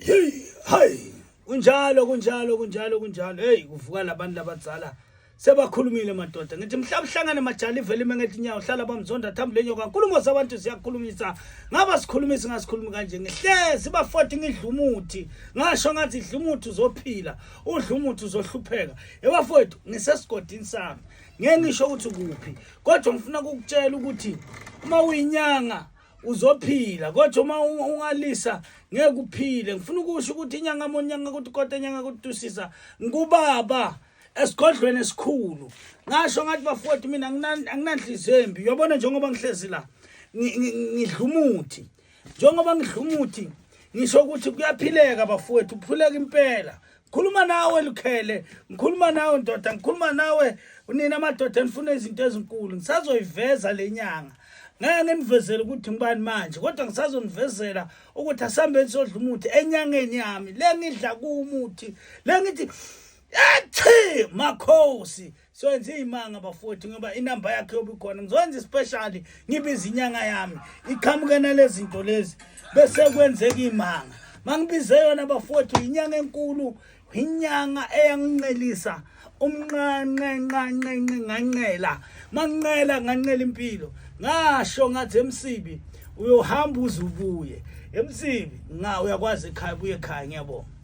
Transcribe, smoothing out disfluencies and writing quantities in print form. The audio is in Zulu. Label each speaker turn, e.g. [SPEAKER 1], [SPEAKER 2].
[SPEAKER 1] Hey, hey. Kunjalo, kunjalo, kunjalo, kunjalo. Hey, kuvuka labantu labadzala. Sebakhulumile madoda. Ngithi mhla uhlangane majali ivele ime ngetinyawo hlala bamzonda thambo lenyoka. Nkulumo zabantu ziyakhulumisa. Ngaba sikhulumisa ngasikhulumi kanje. Ngihlezi bafoti ngidla umuthi. Ngasho ngathi idla umuthi uzophila. Udla umuthi uzohlupheka. Ebafowethu ngisesigodini sami. Ngeke ngisho ukuthi kuphi. Kodwa ngifuna ukukutshela ukuthi uma uyinyanga uzophila kodwa uma ungalisa ngeke uphile ngifuna ukusho ukuthi inyanga monyanga ukuthi kodwa inyanga kutusisa ngubaba esigodlweni esikhulu ngasho ngathi bafowethu mina anginanhliziyo embi uyabona njengoba ngihlezi la ngidla umuthi njengoba ngidla umuthi ngisho ukuthi kuyaphileka bafowethu uphuleka impela Ngikhuluma nawe Lukhele, ngikhuluma nawe ndoda, ngikhuluma nawe nina madoda enifuna izinto ezinkulu. Ngisazoyiveza le nyanga. Ngeke nginivezele ukuthi ngibani manje, kodwa ngisazonivezela ukuthi asihambeni sodla umuthi enyangeni yami. Le ngidla kuwumuthi, le ngithi ethi makhosi soyenza iy'manga bafowethu ngoba inamba yakhe yobe ikhona ngizokwenza ispecial ngibize inyanga yami iqhamuke nalezi zinto lezi bese kwenzeka iy'manga mangibize yona bafowethu inyanga enkulu inyanga eyangincelisa umnqanqenqanqenqe ngancela mangincela ngancela impilo ngasho ngathi emsibi uyohamba uze ubuye emsibi nga uyakwazi ekhaya buye ekhaya ngiyabonga.